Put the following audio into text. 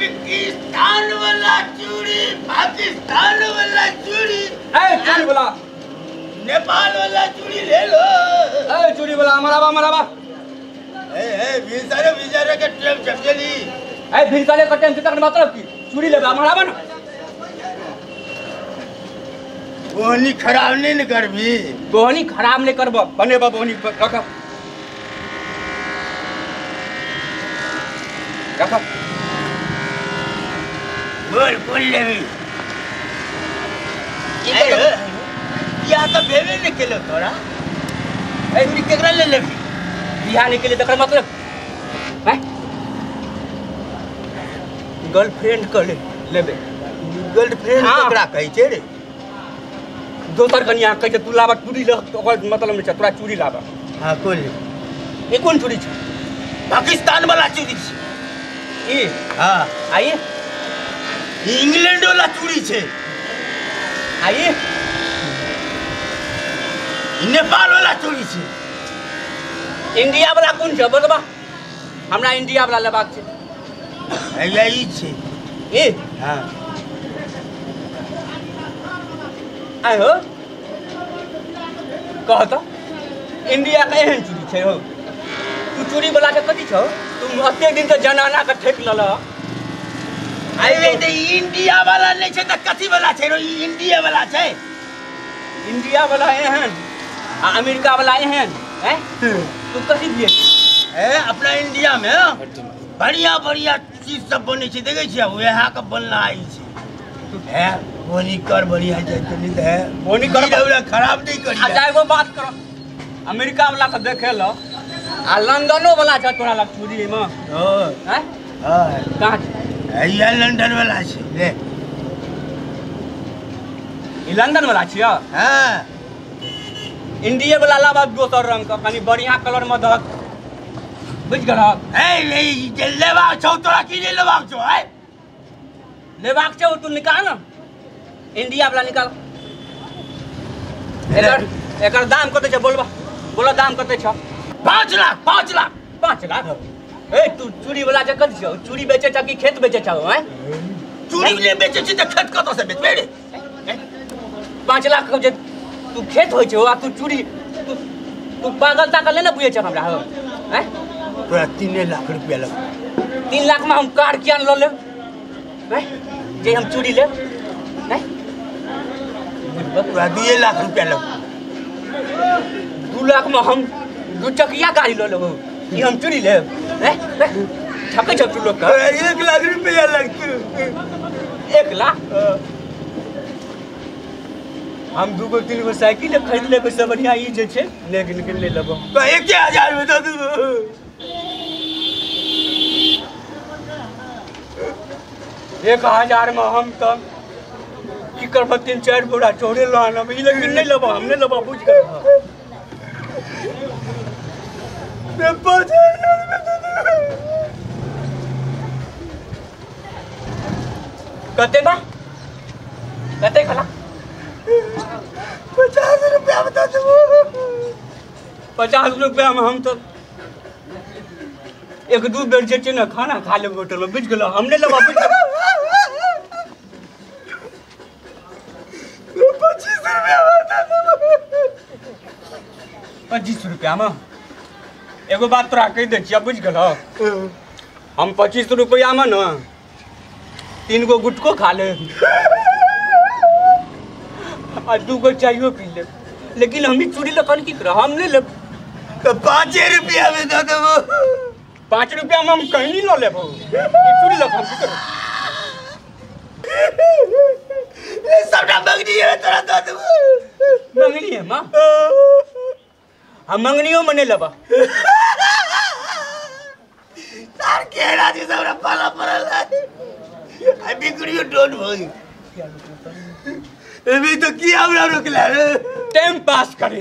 पाकिस्तान वाला चूड़ी, पाकिस्तान वाला चूड़ी। ए चूड़ी वाला, नेपाल वाला चूड़ी ले लो। ए चूड़ी वाला मराबा मराबा। ए ए भिनसारे भिनसारे के टाइम चली। ए भिनसारे के टाइम तक मतलब की चूड़ी लेबा मराबा ना। बोहनी खराब नहीं न करबी। बोहनी खराब नहीं करब, बनेबा बोहनी। रख रख। बोल बोल लेबी। बियाह तो भेबे नहीं केलो तोरा। ए चूड़ी केकरा ले लेबी? बियाह नहीं केले तकर मतलब हैं? गर्लफ्रेंड कर लेबे। गर्लफ्रेंड केकरा कहै छै रे? दोसर कनिया कहै छै तू लाबा चूड़ी ल, ओकर मतलब नहि छै तोरा चूड़ी लाबा। हां कोन ई कोन चूड़ी छै? पाकिस्तान वाला चूड़ी छै ई। हां आई इंग्लैंड वाला चूड़ी छै। आई नेपाल वाला चूड़ी छै। इंडिया वाला कोन छै बोलबा? हमरा इंडिया वाला लेबाक छै। हैया ई छै ई। हां आइ हो कह त इंडिया के एहन चूड़ी छै हो। तू चूड़ी वाला के कथी छौ? तू एतेक दिन त जनाना के ठेक लेलह। अरे त इंडिया वाला नहीं छै त कथी वाला छै रो? ई इंडिया वाला छै। इंडिया वाला एहन आ अमेरिका वाला एहन हैं? तू कथी दिए? ए अपना इंडिया में बढ़िया बढ़िया चीज सब बनै छै, देखै छियै वएह के बनला आई छै। है बोनी कर बढ़िया जाय त नहीं है बोनी कर खराब नहीं करी। अच्छा एगो बात करो, अमेरिका वाला के देखे ल आ लंदनो वाला छ तोरा लग चूड़ी में? हां हैं? हां कहां छै? हैया लंदन वाला छै ले। ई लंदन वाला छियै? हां इंडिया वाला लाबा दोसर रंग के कनी बढ़िया कलर में दहक, बुझ गेलहक? ए ले लेबाक छौ तोरा की नहीं लेबाक छौ? ए लेबाक छौ तू निकाल ना, इंडिया वाला निकाल। एकर एकर दाम कते छै बोलबा? बोलो दाम कते छै? 5 लाख। 5 लाख। 5 लाख? ए तू चूड़ी वाला जे कथी छौ? चूड़ी बेचै छ कि खेत बेचै छौ? हैं चूड़ी ले बेचै छी त खेत कतऽ से बेचबै रे? 5 लाख के जे तू खेत होइ छौ आ तू चूड़ी तू तू पागल तागल नहि ने बुझै छ हमरा हो? हैं तोरा 3 लाख रुपया लग। 3 लाख में हम कार किया ल लेब हैं जे हम चूड़ी लेब? हैं तोरा 2 लाख रुपया लग। 2 लाख में हम 2 चकिया गाड़ी ल लेब, ई हम चूड़ी लेब? हैं ठकै छौ तू लोग के। 1 लाख रुपया लगतौ। 1 लाख? हम 2 गो 3 गो साइकिल खरीद लेबै से बढ़िया ई जे छै ले ले लेबो। तो 1000 में दऽ देबो। 1000 में हम त की करब? 3-4 बोरा चोरे ल आनब ई, लेकिन नहीं लेबो हम, नहीं लेबो बुझ गेल। 5000 में दऽ देबो। कते बा? कते खला? 50 रुपया बता देबो। 50 रुपया में हम तो 1-2 बेर जे छै ने खाना खा लेब होटल में, बुझ गेलो? हम नहीं लेबो बुझ गेलो। 25 रुपया बता देबो। 25 रुपया में एगो बात तोरा कहि दै छियै, बुझ गेलो? हम 25 रुपया में न 3 गो गुटको खा लेब आ 2 गो चाइयो पी लेब, लेकिन हम चूड़ी लखन की करब? हम नहीं लेब। तो 5 रुपया में दऽ देबो। 5 रुपया में हम कहीं नहीं ल लेबो चूड़ी लखन की करब? सबटा मंगनी है तोरा दऽ देबो। मंगनी है माँ? हम मंगनियो में नहीं लेबा। तार केरा जी सबरा पाला पड़ल है। आ बिगड़ियो don't भई अभी तो की हमरा रोकला रे? टाइम पास करी।